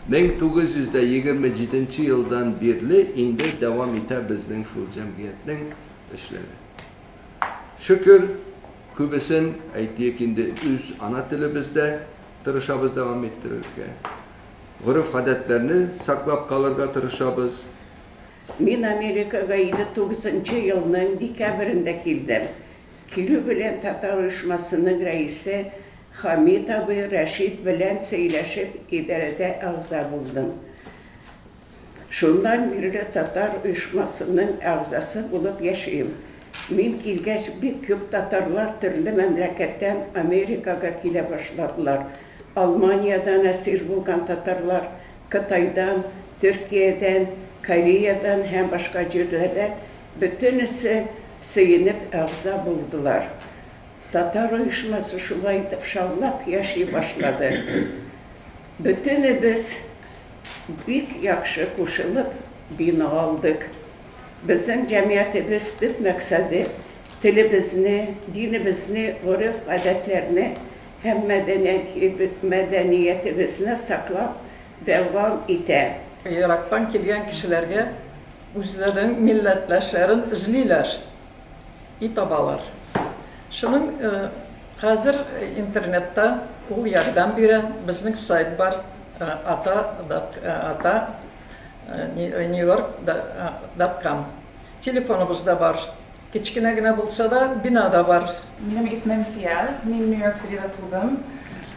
1927 елдан бирле инде дәвам итә безнең шул җәмгыятьнең эшләре. Шөкер, күбесен, әйтик инде, үз ана телебездә тырышабыз дәвам иттерергә. Гореф-гадәтләрне саклап калырга тырышабыз. Мин Америкага 59 нчы елның декабрендә килдем. Килү белән татар оешмасының рәисе Хамит абый Рәшит белән сөйләшеп идарәдә әгъза булдым. Шуннан бирле татар оешмасының әгъзасы булып яшим. Мин килгәч бик күп татарлар төрле мәмләкәттән Америкага килә башладылар. Алманиядән әсир булган татарлар, Кытайдан, Төркиядән, Кореядан һәм башка җирләрдән бөтенесе сөенеп әгъза булдылар. Татар оешмасы шулай итеп шаулап яши башлады. Бөтенебез бик яхшы кушылып бина алдык. Безнең җәмгыятебез төп максаты, телебезне, динебезне, гореф-гадәтләрне һәм мәдәниятебезне саклап дәвам итә. Ерактан килгән кешеләргә үзләренең милләтләшләрен эзлиләр и табалар. Шуның хәзер интернетта ул ярдәм бирә, безнең сайт бар, ата дат ата нью-йорк дат ком. Телефоныбыз да бар. Кечкенә генә булса да, бина да бар. Минем исемем Фиал, мин Нью-Йорк Ситида тудым.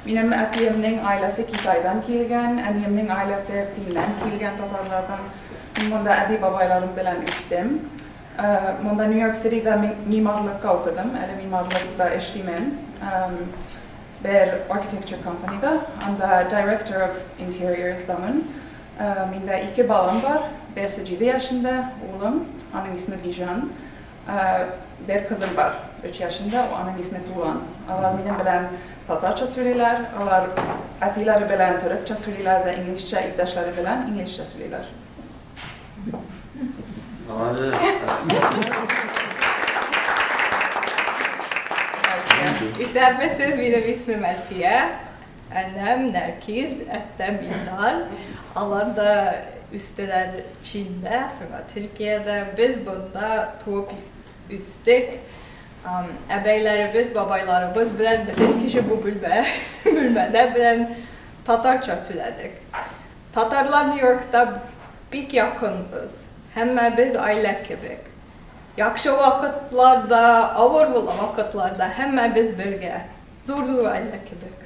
Минем әтиемнең гаиләсе Китайдан килгән, әниемнең гаиләсе Финнән килгән татарлардан. Мин монда әби-бабайларым белән үстем. Монда Нью-Йорк Ситида мимарлыкка укыдым, әле мимарлыкта эшлимен. Бер architecture company-да, анда director of interiors-дамын. Миндә ике балам бар, берсе җиде яшендә, улым, аның исеме Биҗан. Бер кызым бар, өч яшендә, аның исеме Тулан. Алар минем белән татарча сөйлиләр, алар әтиләре белән төрекчә сөйлиләр дә инглизчә, иптәшләре белән инглизчә сөйлиләр. Молодец. Исәнмесез, минем исемем Әлфия. Әнәм Нәркиз, әттәм Илдар. Алар да үстеләр Чиндә, соңра Төркиядә. Без монда туып үстек. Әбәйләребез, бабайларыбыз белән бөтен кеше бу бүлмә, бүлмәдә белән татарча сөйләдек. Татарлар Нью-Йоркта бик якынбыз. Һәммәбез гаилә кебек. Яхшы вакытларда, авыр вакытларда һәммәбез бергә. Зур-зур гаилә кебек.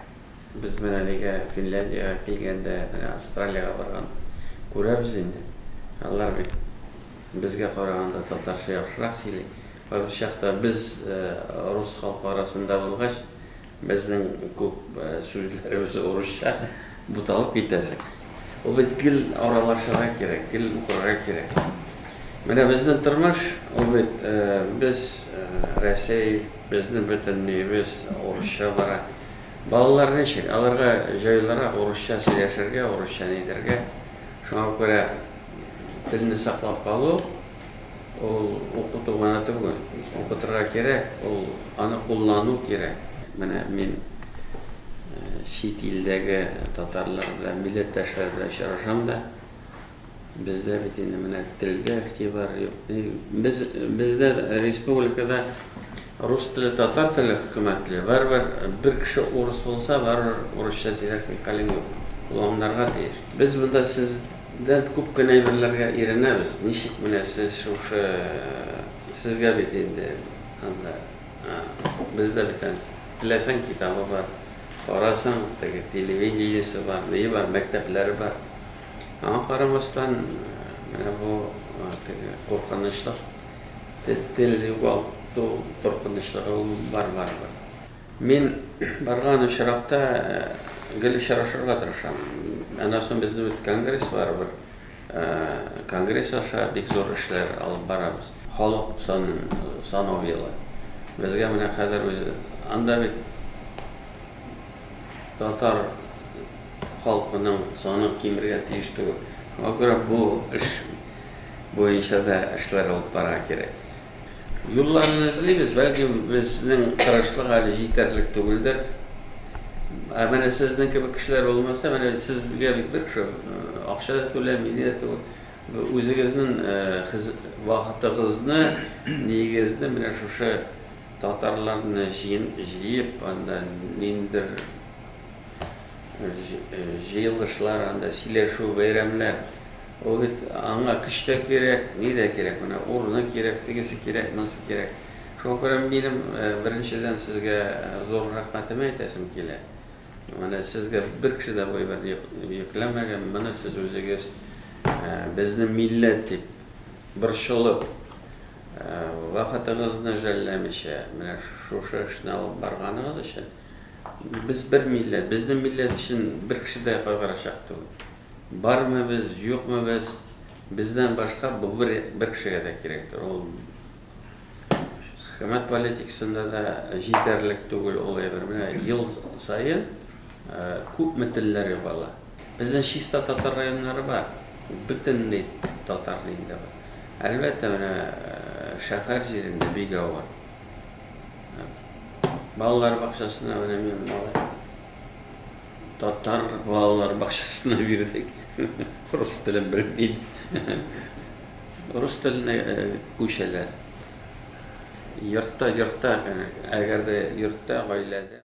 Без менә нигә Финляндиягә килгәндә, менә Австралиягә барган күрәбез инде. Алар бит безгә караганда татарча яхшырак сөйли. Кайбер чакта без рус халкы арасында булгач, безнең күп сүзләребез урысча буталып китәсең. Ул бит гел аралашырга кирәк, гел укырга кирәк. Менә безнең тормыш, ул бит без Рәсәй, безнең бөтен ниебез урысча бара. Балалар ничек? Аларга җайлырак урысча сөйләшергә, урысча нитәргә. Шуңа күрә телне саклап калу, ул укыту гына түгел. Укытырга кирәк, ул аны куллану кирәк. Менә мин чит илдәге татарлар белән, милләттәшләр белән очрашам да, бездә бит инде менә телгә игътибар юк. Без, бездә республикада рус теле, татар теле, хөкүмәт теле. Барыбер бер кеше урыс булса, барыбер урысча сөйләшми хәлең юк. Ул аңларга тиеш. Без монда сездән күп кенә әйберләргә өйрәнәбез. Ничек менә сез шушы, сезгә бит инде анда, бездә бит теләсәң китабы бар, карасаң, теге телевидениесе бар, ние бар, мәктәпләре бар. Аңа карамастан, менә бу теге куркынычлык, тел югалту куркынычлыгы ул бар барыбер. Мин барган очракта гел очрашырга тырышам. Аннан соң безнең бит конгресс барыбер. Конгресс аша бик зур эшләр алып барабыз. Халык санын санау елы. Безгә менә хәзер үзе анда бит татар халкының саны кимергә тиеш түгел. Шуңа күрә бу эш буенча да эшләр алып барырга кирәк. Юлларны эзлибез, бәлки безнең тырышлык әле җитәрлек түгелдер. Ә менә сезнең кебек кешеләр булмаса, менә сезгә бит бер кеше акча да түләми, ни дә түгел. Үзегезнең вакытыгызны, нигезне менә шушы татарларны җыеп, анда ниндидер җыелышлар, анда сөйләшү, бәйрәмнәр. Ул бит аңа көч тә кирәк, ни дә кирәк. Менә урыны кирәк, тегесе кирәк, монысы кирәк. Шуңа күрә минем беренчедән сезгә зур рәхмәтемне әйтәсем килә. Менә сезгә бер кеше дә бу әйберне йөкләмәгән, моны сез үзегез безнең милләт дип борчылып, вакытыгызны жәлләмичә, менә шушы эшне алып барганыгыз өчен, без бер милләт, безнең милләт өчен бер кеше дә кайгырачак түгел. Бармы без, юкмы без, бездән башка бу бер, бер кешегә дә кирәк түгел. Ул хөкүмәт политикасында да җитәрлек түгел ул әйбер. Менә ел саен күпме телләр югала. Безнең чиста татар районнары бар. Бөтенләй татар инде бар. Әлбәттә, менә шәһәр җирендә бик авыр. Балалар бакчасына менә мин малай татар балалар бакчасына бирдек. Рус телен белми. Рус теленә күчәләр. Йортта, йортта, әгәр дә йортта, гаиләдә.